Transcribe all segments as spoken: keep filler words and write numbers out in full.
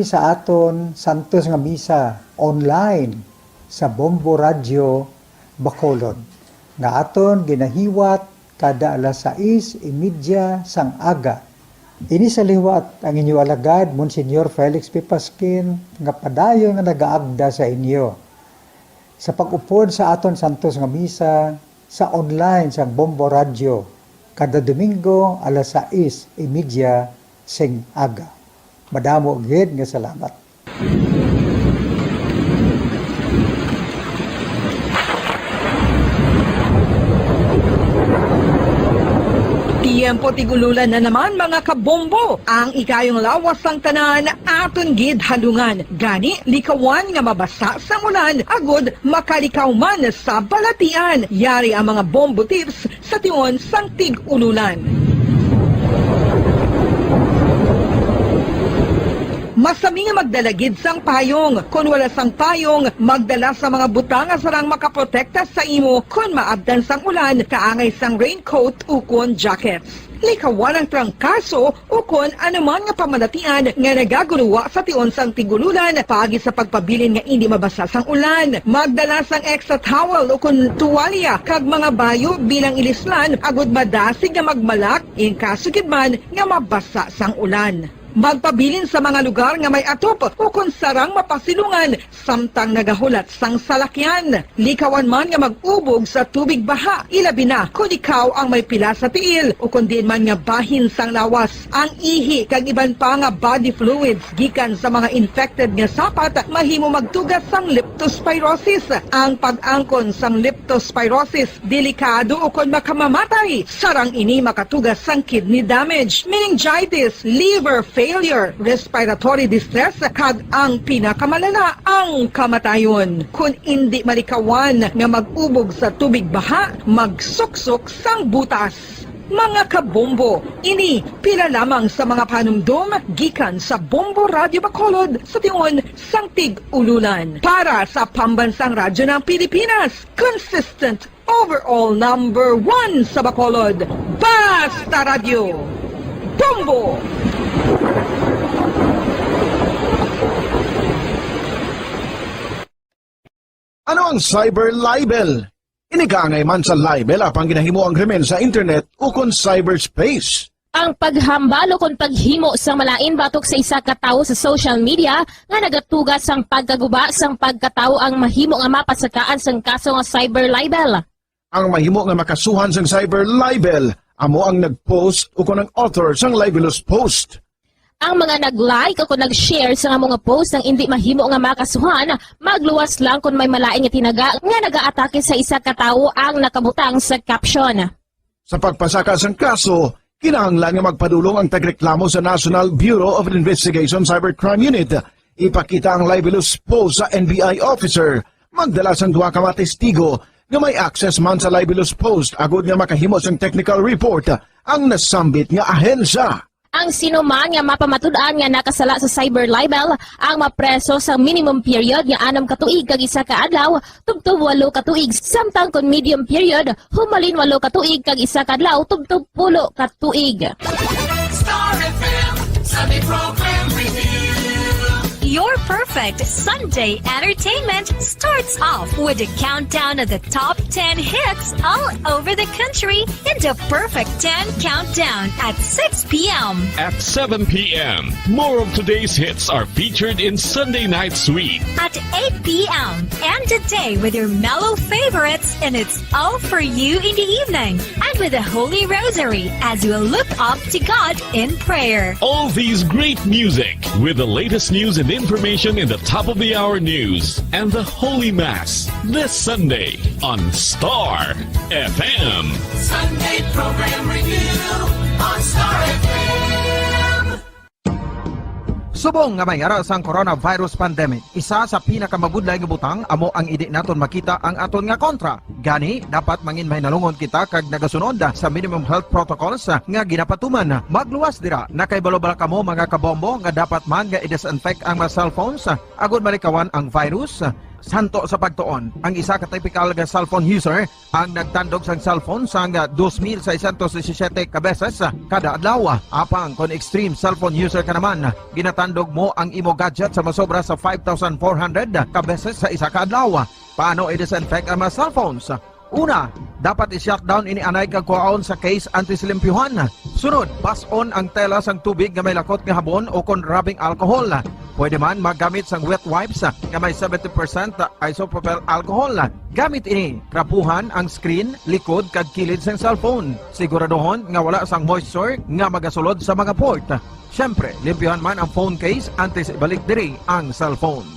sa aton Santos nga Misa online sa Bombo Radyo Bacolod, nga aton ginahiwat kada alas sais y media sang aga. Ini sa liwat ang inyo alagad, Monsignor Felix P. Pasquin, nga padayon nga nagaagda sa inyo. Sa pag-upod sa aton Santos nga Misa sa online sang Bombo Radyo, kada Domingo, alas sais y media sing aga. Madamo gid nga salamat. Tiyempo tig-ululan na naman, mga kabombo. Ang ikayong lawas sang tanan aton gid halungan. Gani, likawan nga mabasa sang ulan agud makalikaw man sa balatian. Yari ang mga bombo tips sa tion sang tig-ululan. Masami nga magdala gid sang payong. Kon wala sang payong, magdala sa mga butang nga sarang makaprotekta sa imo kon maabtan sang ulan, kaangay sang raincoat ukon jackets. Likawan ang trangkaso ukon anuman nga pamalatian nga nagaguruwa sa tion sang tig-ululan paagi sa pagpabilin nga indi mabasa sang ulan. Magdala sang extra towel ukon tuwalya kag mga bayo bilang ilislan agud madasig nga magmalak in kaso gid man nga mabasa sang ulan. Magpabilin sa mga lugar nga may atop ukon sarang mapasilungan samtang nagahulat sang salakyan. Likawan man nga mag-ubog sa tubig baha, ilabi na kon ikaw ang may pila sa tiil ukon diin man nga bahin sang lawas. Ang ihi kag iban pa nga body fluids gikan sa mga infected nga sapat mahimo magtuga sang leptospirosis. Ang pag-angkon sang leptospirosis delikado ukon makamamatay. Sarang ini makatuga sang kidney damage, meningitis, liver failure, respiratory distress, kag ang pinakamalala, ang kamatayon. Kon indi malikawan nga mag-ubog sa tubig baha, magsuksok sang butas. Mga kabombo, ini pila lamang sa mga panumdom gikan sa Bombo Radyo Bacolod sa tion sang tig-ululan. Para sa Pambansang Radyo ng Pilipinas, consistent overall number one sa Bacolod, Basta Radyo, Bombo! Ano ang cyber libel? Ini kaangay man sa libel apang ginahimo ang krimen sa internet ukon cyberspace. Ang paghambal ukon paghimo sang malain batok sa isa ka tawo sa social media nga nagatuga sang pagkaguba sang pagkatawo ang mahimo nga mapasakaan sang kaso nga cyber libel. Ang mahimo nga makasuhan sang cyber libel amo ang nag-post ukon ang author sang libelous post. Ang mga nag-like ukon nag-share sang amo nga post nga indi mahimo nga makasuhan, magluwas lang kon may malain nga tinaga nga nagaatake sa isa ka tawo ang nakabutang sa caption. Sa pagpasaka sang kaso, kinahanglan nga magpadulong ang tagreklamo sa National Bureau of Investigation Cybercrime Unit. Ipakita ang libelous post sa N B I officer, magdala sang duha ka mga testigo nga may access man sa libelous post agud nga makahimo sang technical report ang nasambit nga ahensya. Ang sino man nga mapamatud-an nga nakasala sa cyber libel ang mapreso sa minimum period nga anum ka tuig kag isa ka adlaw tubtob walo ka tuig, samtang kon medium period, humalin walo ka tuig kag isa ka adlaw tubtob pulo ka tuig. Star F M Sunday Program Review. Your perfect Sunday entertainment starts off with a countdown of the top ten hits all over the country in the Perfect ten Countdown at six p m. At seven p m, more of today's hits are featured in Sunday Night Suite. At eight p m, end the day with your mellow favorites, and it's all for you in the evening. And with the Holy Rosary as we look up to God in prayer. All these great music with the latest news and information in the top of the hour news and the Holy Mass this Sunday on Star F M. Sunday Program Review on Star F M. Subong nga may ara sang coronavirus pandemic, isa sa pinakamabudlay nga butang amo ang indi naton makita ang aton nga kontra. Gani, dapat mangin mahinalungon kita kag nagasunod sa minimum health protocols nga ginapatuman. Magluwas dira, nakahibalo bala kamo, mga kabombo, nga dapat man nga i-disinfect ang mga cellphones agod malikawan ang virus? Santo sa pagtuon, ang isa ka typical nga cellphone user ang nagtandog sang cellphone sang dos mil seiscientos disisiete ka beses kada adlaw. Apang kon extreme cellphone user ka naman, ginatandog mo ang imo gadget sa masobra sa five thousand four hundred ka beses sa isa ka adlaw. Paano i-disinfect ang mga cellphones? Una, dapat i-shutdown ini anay kag kuhaon sa case antes limpyuhan. Sunod, bas-on ang tela sang tubig nga may lakot nga habon o kon rubbing alcohol. Pwede man magamit sang wet wipes nga may seventy percent isopropyl alcohol. Gamit ini, trapuhan ang screen, likod kag kilid sang cellphone. Siguraduhon nga wala sang moisture nga magasulod sa mga port. Siyempre, limpyuhan man ang phone case antes ibalik diri ang cellphone.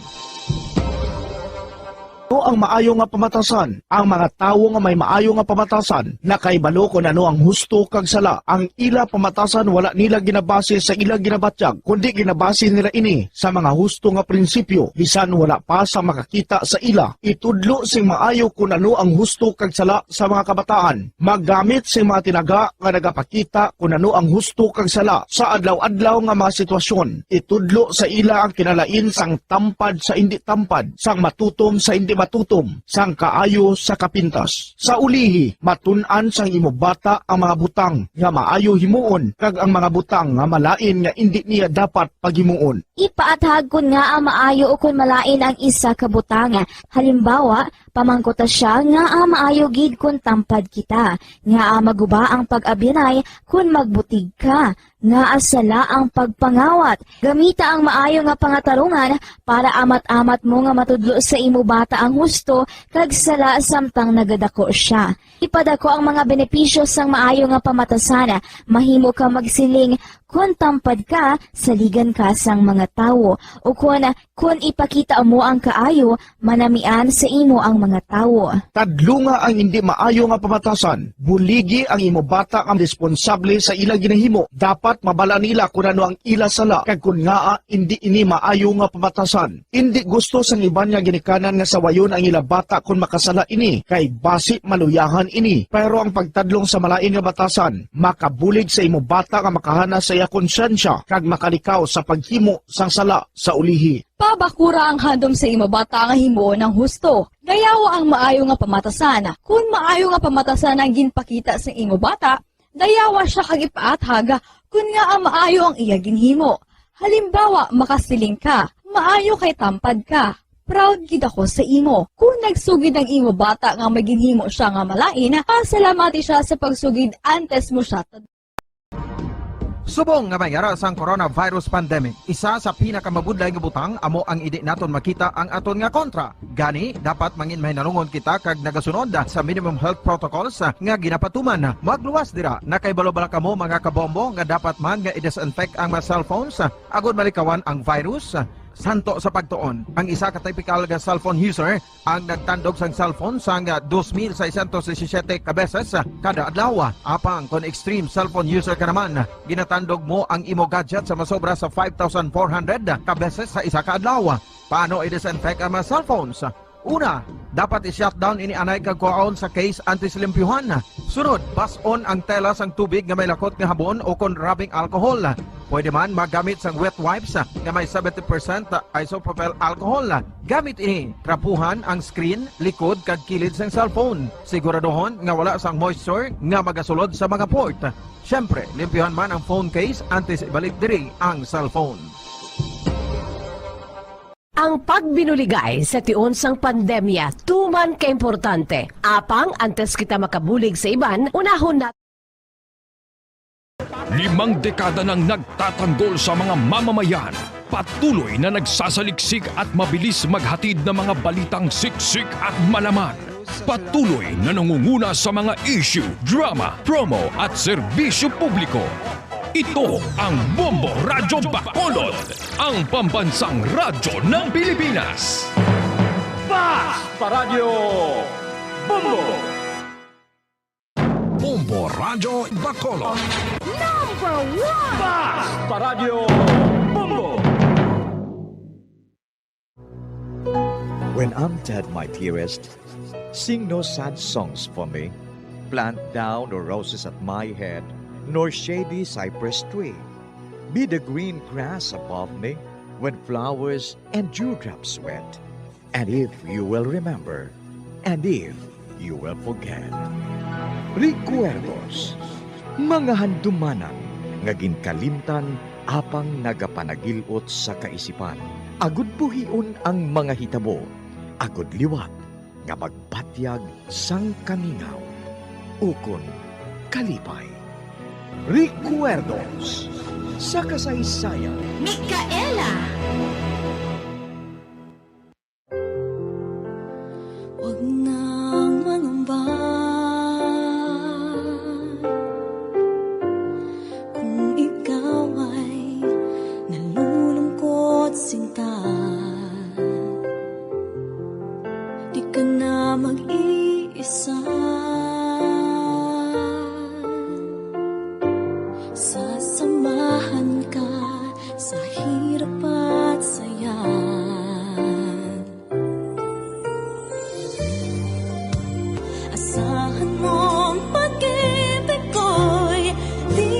Ano ang maayo nga pamatasan? Ang mga tawo nga may maayo nga pamatasan nakahibalo kon ano ang husto kag sala. Ang ila pamatasan wala nila ginabase sa ila ginabatyag, kundi ginabase nila ini sa mga husto nga prinsipyo, bisan wala pa sa makakita sa ila. Itudlo sing maayo kon ano ang husto kag sala sa mga kabataan. Maggamit sing mga tinaga nga nagapakita kon ano ang husto kag sala sa adlaw-adlaw nga mga sitwasyon. Itudlo sa ila ang kinalain sang tampad sa indi tampad, sang matutom sa indi matutom, sang kaayo sa kapintas. Sa ulihi, matun-an sang imo bata ang mga butang nga maayo himuon kag ang mga butang nga malain nga indi niya dapat paghimuon. Ipaathag kon ngaa maayo ukon malain ang isa ka butang. Halimbawa, pamangkuta sia ngaa maayo gid kon tampad kita, ngaa maguba ang pag-abyanay kon magbutig ka, ngaa sala ang pagpangawat. Gamita ang maayo nga pangatarungan para amat-amat mo nga matudlo sa imo bata ang husto kag sala samtang nagadako sia. Ipadako ang mga benepisyo sang maayo nga pamatasan. Mahimo ka magsiling, "Kon tampad ka, saligan ka sang mga tawo," ukon, "Kon ipakita mo ang kaayo, manamian sa imo ang mga tawo." Tadlunga ang indi maayo nga pamatasan. Buligi ang imo bata nga responsable sa ila ginahimo. Dapat mabala nila kon ano ang ila sala kag kon ngaa indi ini maayo nga pamatasan. Indi gusto sang iban nga ginikanan nga sawayon ang ila bata kon makasala ini, kay basi maluyahan ini. Pero ang pagtadlong sa malain nga batasan makabulig sa imo bata nga makahana sa iya konsyensya kag makalikaw sa paghimo sang sala sa ulihi. Pabakura ang handom sa imo bata nga himuon ang husto. Dayawa ang maayo nga pamatasan. Kon maayo nga pamatasan ang ginpakita sa imo bata, dayawa sia kag ipaathag kon ngaa maayo ang iya ginhimo. Halimbawa, makasiling ka, "Maayo kay tampad ka. Proud gid ako sa imo." Kon nagsugid ang imo bata nga may ginhimo sia nga malain, pasalamati sia sa pagsugid antes mo sia. Subong nga may yara sang coronavirus pandemic, isa sa pinakamabudlay nga butang amo ang indi naton makita ang aton nga kontra. Gani, dapat mangin mahinalungon kita kag nagasunod sa minimum health protocols nga ginapatuman. Magluwas dira, nakahibalo bala kamo, mga kabombo, nga dapat man nga i-disinfect ang mga cellphones agod malikawan ang virus? Santo sa pagtuon, ang isa ka typical nga cellphone user ang nagtandog sang cellphone sang dos mil seiscientos disisiete ka beses kada adlaw. Apang kon extreme cellphone user ka naman, ginatandog mo ang imo gadget sa masobra sa five thousand four hundred ka beses sa isa ka adlaw. Paano i-disinfect ang mga cellphones? Una, dapat i-shutdown ini anay kag kuhaon sa case antes limpyuhan. Sunod, bas-on ang tela sang tubig nga may lakot nga habon o kon rubbing alcohol. Pwede man magamit sang wet wipes nga may seventy percent isopropyl alcohol. Gamit ini, trapuhan ang screen, likod kag kilid sang cellphone. Siguraduhon nga wala sang moisture nga magasulod sa mga port. Siyempre, limpyuhan man ang phone case antes ibalik diri ang cellphone. Ang pagbinuligay sa tion sang pandemya tuman ka importante. Apang antes kita makabulig sa iban, unahon na. Limang dekada nang nagtatanggol sa mga mamamayan. Patuloy na nagsasaliksik at mabilis maghatid ng mga balitang siksik at malaman. Patuloy na nangunguna sa mga issue, drama, promo at serbisyo publiko. Ito ang Bombo Radyo Bacolod, ang pambansang radyo ng Pilipinas. Bas Paradyo Bombo! Bombo Radyo Bacolod. Number one! Bas Paradyo Bombo! When I'm dead, my dearest, sing no sad songs for me. Plant thou no roses at my head, nor shady cypress tree. Be the green grass above me when flowers and dewdrops wet. And if you will remember, and if you will forget. Recuerdos, mga handumanan nga ginkalimtan apang nagapanagil-ot sa kaisipan. Agud buhion ang mga hitabo, agud liwat nga magpatyag sang kamingaw ukon kalipay. Recuerdos sa kasaysayan. Micaela. Huwag nang mangamba kung ikaw ay nalulungkot, sinta. Di ka na mag-iisa. Sasamahan ka sa hirap at saya. Asahan mong pag-ibig ko'y di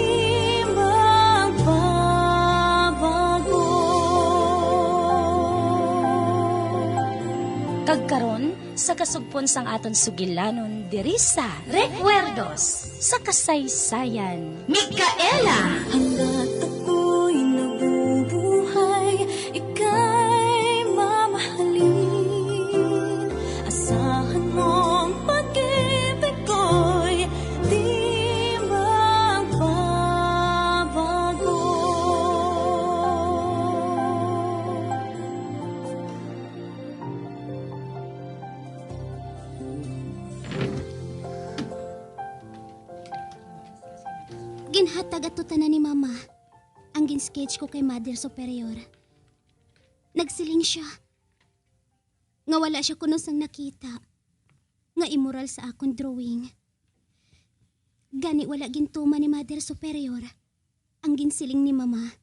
magbabago. Kag karon, sa kasugpon sang aton sugilanon diri sa Recuerdos sa Kasaysayan. Micaela. Hanggat ako'y nabubuhay, ika'y mamahalin. Asahan mong pag-ibig ko'y di magbabago. Ginhatag ato tanan ni Mama ang gin-sketch ko kay Mother Superior. Nagsiling sia nga wala sia kuno sang nakita nga immoral sa akon drawing. Gani wala gintuman ni Mother Superior ang ginsiling ni Mama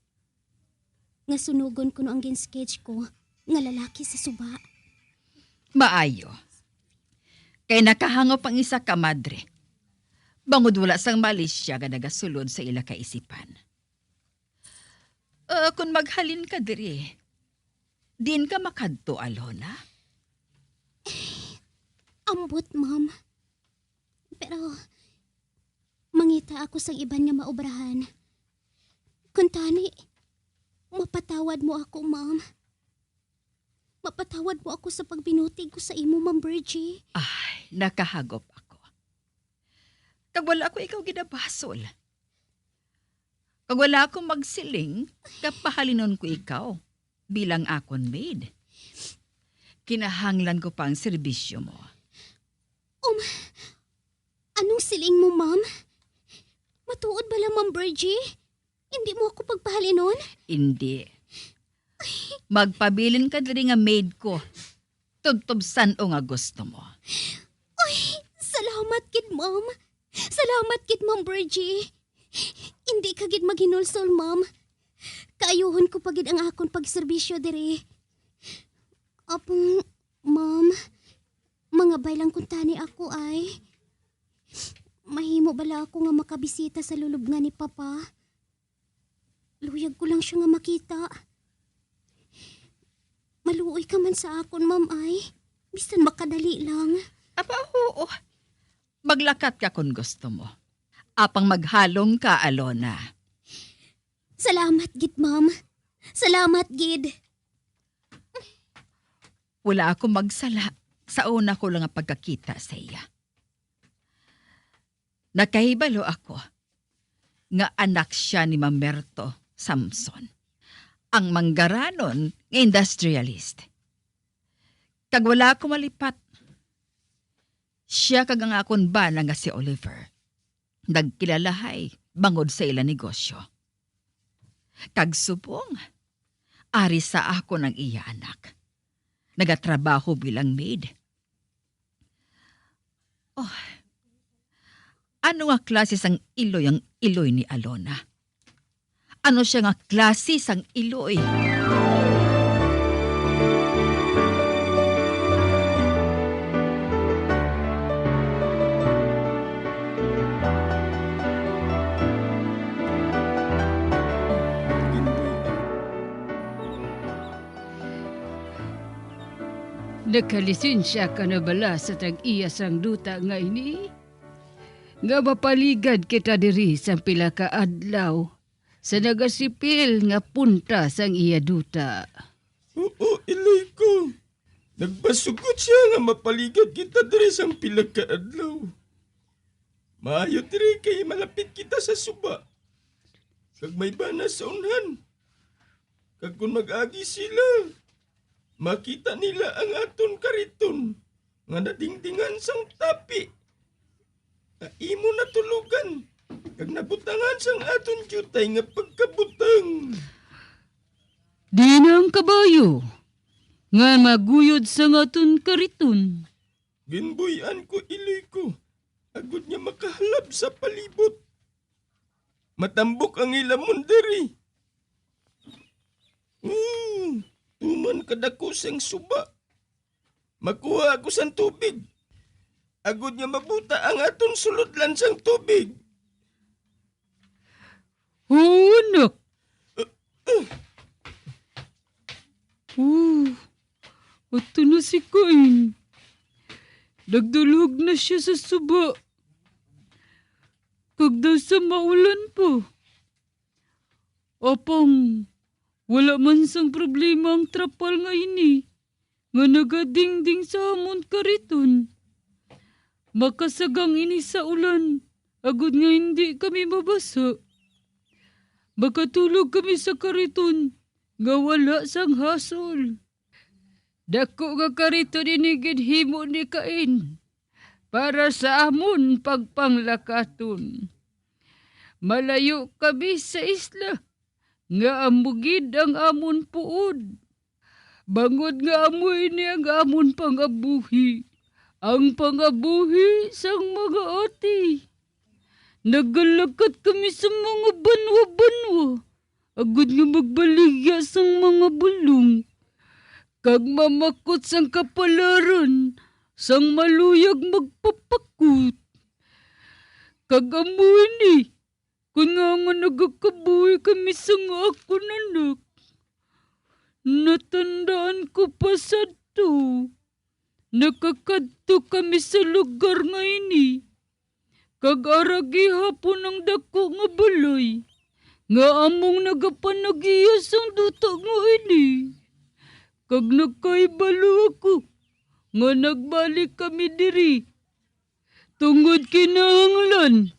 nga sunugon kuno ang gin-sketch ko nga lalaki sa suba. Maayo. Kay nakahangop ang isa ka madre. Bangod wala sang malisya nga nagasulod sa ila kaisipan. Ah, kung maghalin ka diri, diin ka makadto, Alona? Ambot, ma'am. Pero mangita ako sang iban nga maobrahan. Kuntani, mapatawad mo ako, ma'am. Mapatawad mo ako sa pagbinutig ko sa imo, Ma'am Virgie. Ay, nakahagop ako. Kag wala ko ikaw ginabasol. Kag wala ako magsiling nga pahalinon ko ikaw bilang akon maid. Kinahanglan ko pa ang serbisyo mo. Um, anong siling mo, ma'am? Matuod bala, Ma'am Virgie? Hindi mo ako pagpahalinon? Hindi. Magpabilin ka diri nga maid ko. Tubtob san-o nga gusto mo. Ay, salamat gid, ma'am. Salamat gid, Ma'am Virgie. Hindi ka gid maghinulsol, ma'am. Kaayuhon ko pa gid ang akon pagserbisyo diri. Apong, ma'am, mangabay lang kuntani ako ay. Mahimo bala ako nga makabisita sa lulubngan ni Papa? Luyag ko lang sia nga makita. Maluoy ka man sa akon, ma'am, ay. Bisan makadali lang. Aba, oo. Maglakat ka kon gusto mo. Apang maghalong ka, Alona. Salamat gid, ma'am. Salamat gid. Wala ako magsala sa una ko lang nga pagkakita sa iya. Nakahibalo ako nga anak sia ni Mamerto Samson, ang manggaranon nga industrialist. Kag wala ako malipat, sia kag ang akon bana nga si Oliver nagkilalahay bangod sa ila negosyo. Kag subong, ari sa akon ang iya anak. Nagatrabaho bilang maid. Oh, ano nga klase sang iloy ang iloy ni Alona? Ano sia nga klase sang iloy? Nagkalisensya ka na bala sa tag-iya sang duta nga ini? Nga mapaligad kita diri sang pila ka adlaw sa nagasipil nga punta sang iya duta. Oo, Iloy ko. Nagpasugot sia nga mapaligad kita diri sang pila ka adlaw. Maayo diri kay malapit kita sa suba, kag may bana sa unhan. Kag kon mag-agi sila, makita nila ang aton kariton nga nadingdingan sang tapi nga imo natulogan, kag nabutangan sang aton diutay nga pagkabutang. Diin ang kabayo nga maguyod sang aton kariton? Ginbuy-an ko, Iloy ko, agod nga makahalab sa palibot. Matambok ang hilamon diri. Hmm, tuman kadako sang suba. Makuha ako sang tubig, agod nga mabuta ang aton sulodlan sang tubig. Oo, anak. Oh, ato na si Cain. Nagdulhog na sia sa suba. Kag daw sa maulan pa. Apang, wala man sang problema ang trapal nga ini nga nagadingding sa amon kariton. Makasagang ini sa ulan, agod nga hindi kami mabasa. Makatulog kami sa kariton nga wala sang hasol. Dako nga kariton ini ginhimo ni Cain para sa amon pagpanglakaton. Malayo kami sa isla, nga amo gid ang amon puod. Bangod nga amo ini ang amon pangabuhi, ang pangabuhi sang mga ati. Nagalakat kami sa mga banwa-banwa, agod nga magbaligya sang mga bulong, kag mamakot sang kapalaran sang maluyag magpapakot. Kag amo ini, kon nga nga nagakabuhi kami sang akon anak, natandaan ko pa sadto, nakakadto kami sa lugar nga ini, kag ara gihapon ang dako nga balay nga among nagapanagiya sang duta nga ini. Kag nakahibalo ako nga nagbalik kami diri, tungod kinahanglan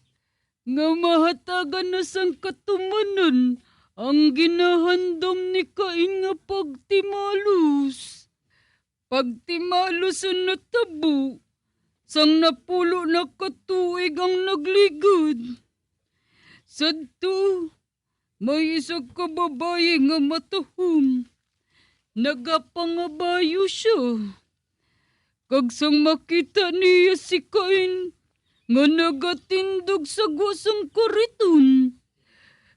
nga mahatagan na sang katumanan ang ginahandom ni Cain nga pagtimalos. Pagtimalos sa natabo sang napulo na ka tuig ang nagligad. Sadto, may isa ka babayi nga matahom. Nagapangabayo sia. Kag sang makita niya si Cain nga nagatindog sa gwa sang kariton,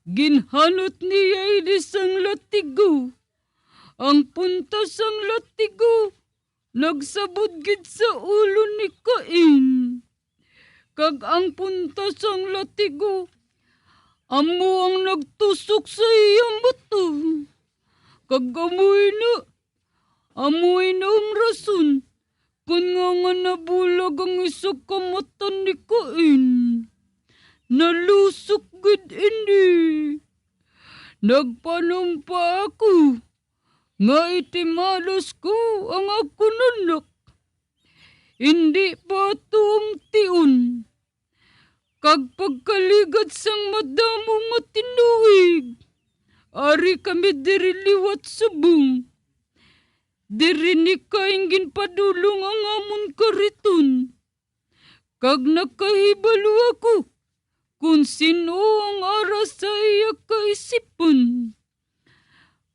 ginhanot niya ini sang latigo. Ang punta sang latigo nagsabod gid sa ulo ni Cain, kag ang punta sang latigo amo ang nagtusok sa iya mata. Kag amo ina, amo ina ang rason kon ngaa nga nabulag ang isa ka mata ni Cain. Nalusok gid ini. Nagpanumpa ako nga itimalos ko ang akon anak. Indi pa ato ang tion, kag pagkaligad sang madamo nga tinuig, ari kami diri liwat subong. Diri ni Cain ginpadulong ang amon kariton, kag nakahibalo ako kon sin-o ang ara sa iya kaisipan.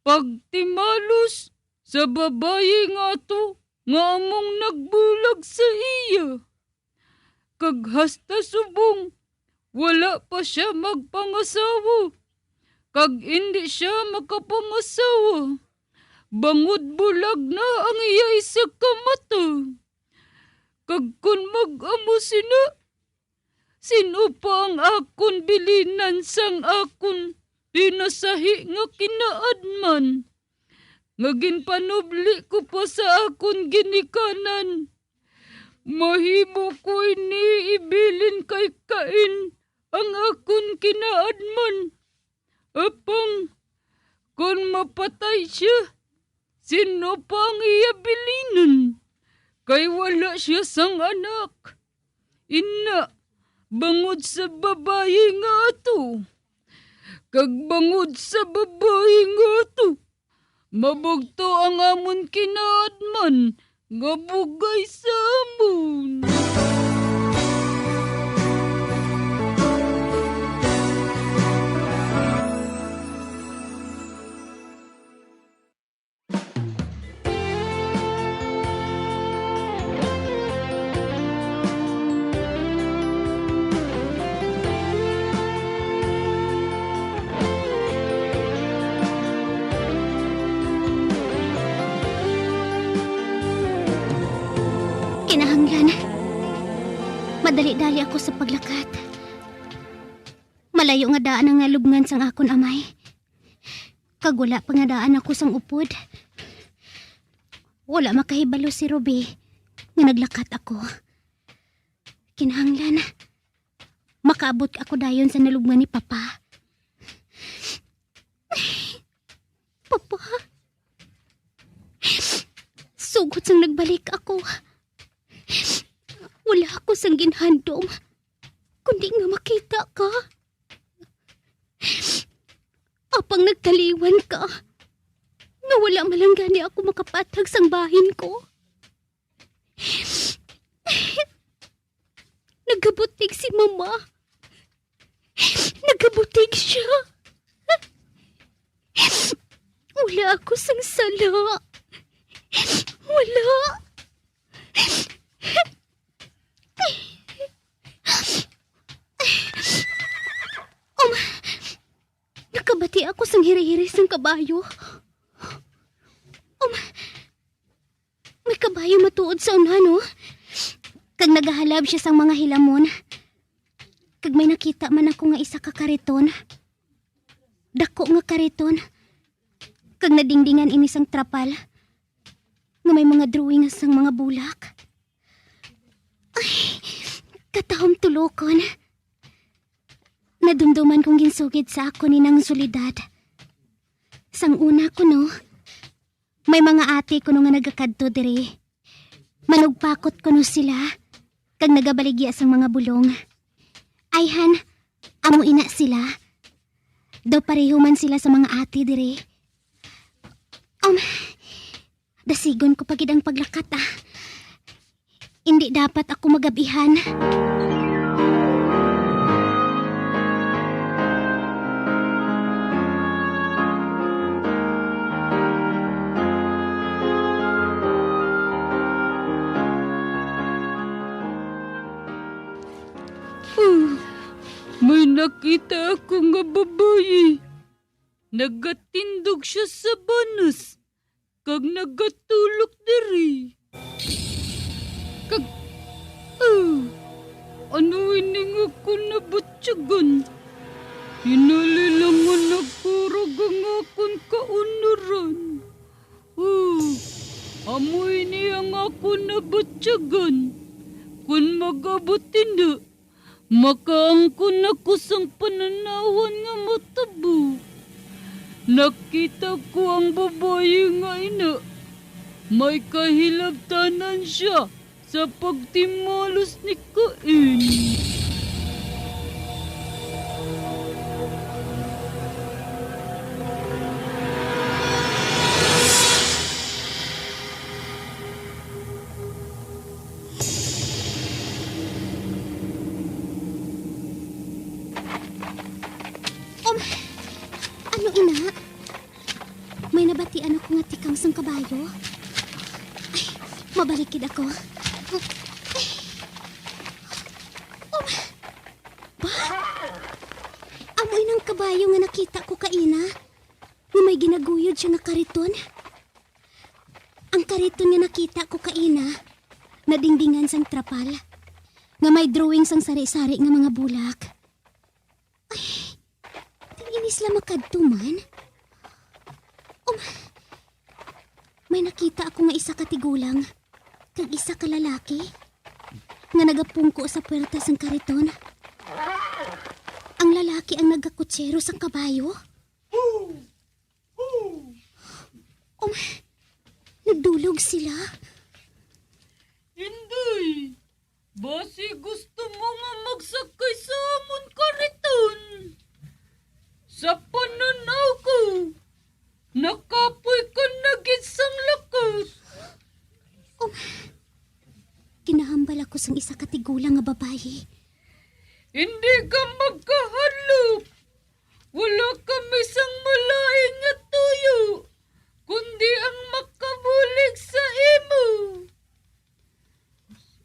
Pagtimalos sa babayi nga ato nga among nagbulag sa iya, kag hasta subong wala pa sia magpangasawa, kag indi sia makapangasawa, bangod bulag na ang iya isa ka mata. Kag kon mag-amo sina, sin-o pa ang akon bilinan sang akon pinasahi nga kinaadman? nga ginpanubli ko pa sa akon ginikanan. Mahimo ko ini ibilin kay Cain, ang akon kinaadman. Apang kon mapatay sia, sin-o pa ang iya bilinon? Kay wala sia sang anak. Ina, bangod sa babayi nga ato, kag bangod sa babayi nga ato, mabugto ang amon kinaadman nga bugay sa amon. Kinahanglan madali-dali ako sa paglakat. Malayo nga daan ang nalubngan sang akon amay. Kag wala pa nga daan ako sang upod. Wala makahibalo si Ruby nga naglakat ako. Kinahanglan makaabot ako dayon sa nalubngan ni Papa. Papa, sugod sang nagbalik ako, wala ako sang ginhandom, kundi nga makita ka. Apang nagtaliwan ka nga wala man lang gani ako makapatag sang bahin ko. Nagabutig si Mama. Nagabutig siya. Wala ako sang sala. Wala. Um, nakabati ako sang hiri-hiri sang kabayo. Um, may kabayo matuod sa unahan, oh. Kag nagahalab sia sang mga hilamon. Kag may nakita man ako nga isa ka kariton. Dako nga kariton. Kag nadingdingan ini sang trapal nga may mga drawing sang mga bulak. Ay, katahom tulokon. Nadumduman kong ginsugid sa akon ni Nang Soledad. Sang una kuno, may mga ate kuno nga nagakadto diri. Manugpakot kuno sila, kag nagabaligya sang mga bulong. Ayhan, amo ina sila. Daw pareho man sila sa mga ate diri. Um, dasigon ko pa gid ang paglakat, ah. Indi dapat ako magabihan. Oh, may nakita ako nga babayi. Nagatindog siya sa banas kag nagatulok diri. Kag, ah, ano ini nga akon nabatyagan? Hinalilangan nagkurog ang akon kaunoran. Oh, amo ini ang akon nabatyagan. Kon mag-abot ina, makaangkon ako sang panan-awan nga matubo. Nakita ko ang babayi nga ina. May kahilabtanan sia sa pagtimalos ni Cain. Um, ano ina? May nabatian ako nga tikang sang kabayo. Ay, mabalik gid ako. Ay. Um, ba? Amo inang kabayo nga nakita ko kaina, nga may ginaguyod siya nga kariton. Ang kariton nga nakita ko kaina, nadingdingan sang trapal, nga may drawing sang sari-sari nga mga bulak. Ay, diin ini sila makadto man? Um, May nakita ako nga isa ka tigulang kag isa ka lalaki nga nagapungko sa puwerta sang kariton. Ang lalaki ang nagakutsero sang kabayo. Um, nagdulog sila. Inday, basi gusto mo nga magsakay sa amon kariton? Sa panan-aw ko, nakapoy ka na gid sang lakat. Um, kinahambal ako sang isa ka tigulang nga babayi. Hindi ka magkahadlok. Wala kami sang malain nga tuyo, kundi ang makabulig sa imo.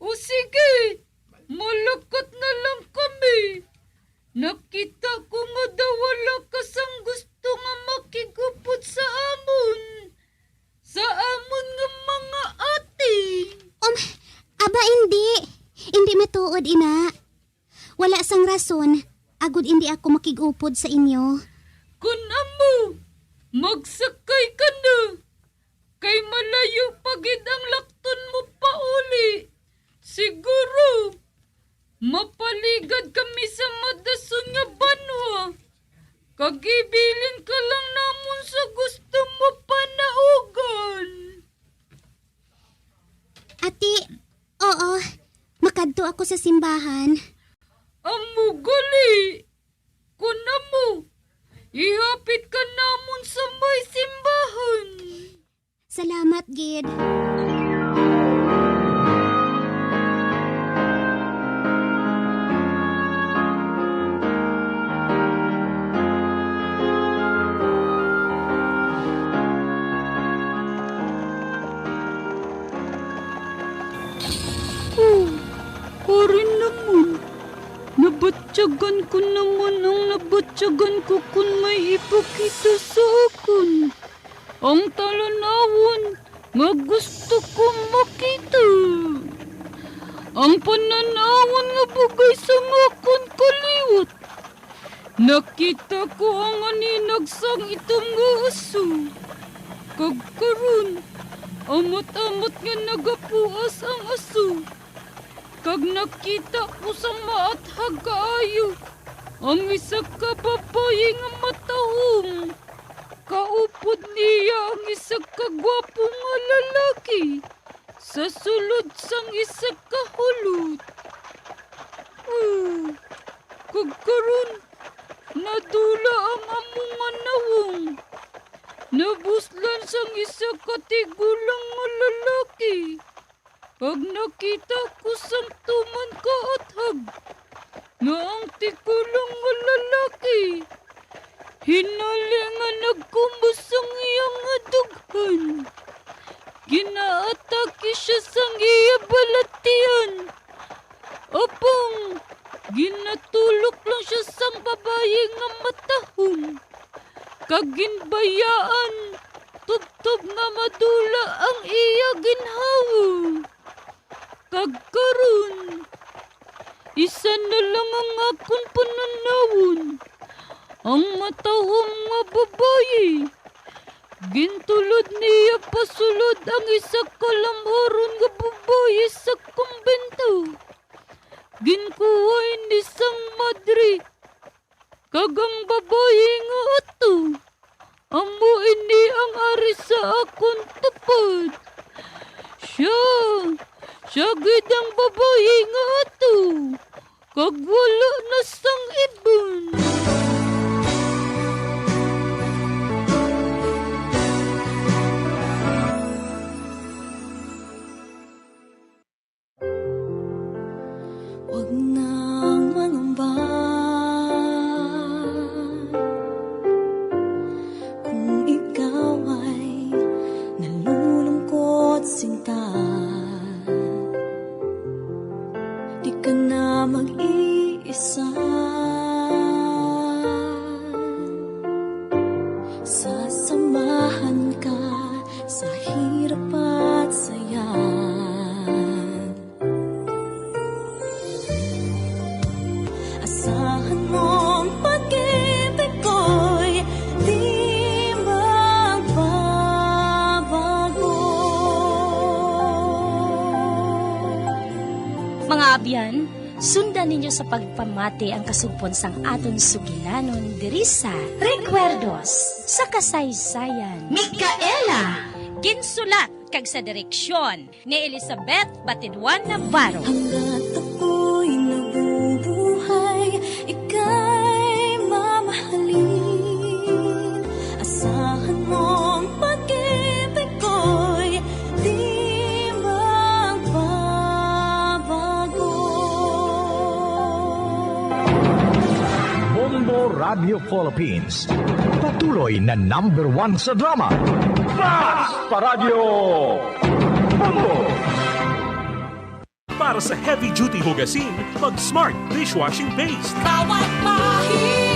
O sige, malakat na lang kami. Nakita ko nga daw wala ka sang gusto nga makig-upod sa amon, sa amon nga mga ate. Um, aba, indi. Indi matuod, ina. Wala sang rason, agod indi ako makig-upod sa inyo. Kon amo, magsakay ka na, kay malayo pa gid ang lakton mo pauli. Siguro, mapaligad kami sa madason nga banwa, kag ibilin ka lang namon sa gusto mo panaugan. Ati, oo, makadto ako sa simbahan. Amo gali, kun amo, ihapit ka namon sa may simbahan. Salamat gid. Oh, ari naman. Nabatyagan ko naman ang nabatyagan ko kon may ipakita sa akon. Ang talan-awon nga gusto ko makita. Ang panan-awon nga bugay sang akon kaliwat. Nakita ko ang aninag sang itom nga aso. Kag karon, amat-amat nga nagapuas ang aso. Kag nakita ko sang maathag kaayo ang isa ka babayi nga matahom. Kaupod niya ang isa ka gwapo nga lalaki sa sulod sang isa ka hulot. Oh, kag karon, nadula ang amo nga nawong. Nabuslan sang isa ka tigulang nga lalaki. Kag nakita ko sang tuman kaathag nga ang tigulang nga lalaki hinali nga nagkumos sang iya nga dughan. Ginaatake sia sang iya balatian. Apang ginatulok lang sia sang babayi nga matahom, kag ginbayaan tubtob nga madula ang iya ginhawa. Kag karon, isa na lang ang akon panan-awon, ang matahom nga babayi. Gintulod niya pasulod ang isa ka lamharon nga babayi sa kumbento. Ginkuha ini sang madre, kag ang babayi nga ato, amo ini ang ari sa akon tupad. Sia, sia gid ang babayi nga ato, kag wala na sang iban. Huwag nang mangamba kung ikaw ay nalulungkot, sinta. Di ka na mag-iisa. Sasamahan ka sa hirap at saya. Asahan mong pag-ibig ko'y di Abyan, sundan ninyo sa pagpamati ang kasugpon sang aton sugilanon diri sa Recuerdos sa Kasaysayan. Micaela. Ginsulat kag sa direksyon ni Elizabeth Batidwan Navarro. Hanggat ako'y nabubuhay, ika'y mamahalin. Asahan mong pag-ibig ko'y di magbabago. Bombo Radio Philippines, patuloy na number one sa drama. Mas pa Radyo Bombo! Para sa heavy-duty hugasin, mag-Smart Dishwashing Paste. Kawat mahina.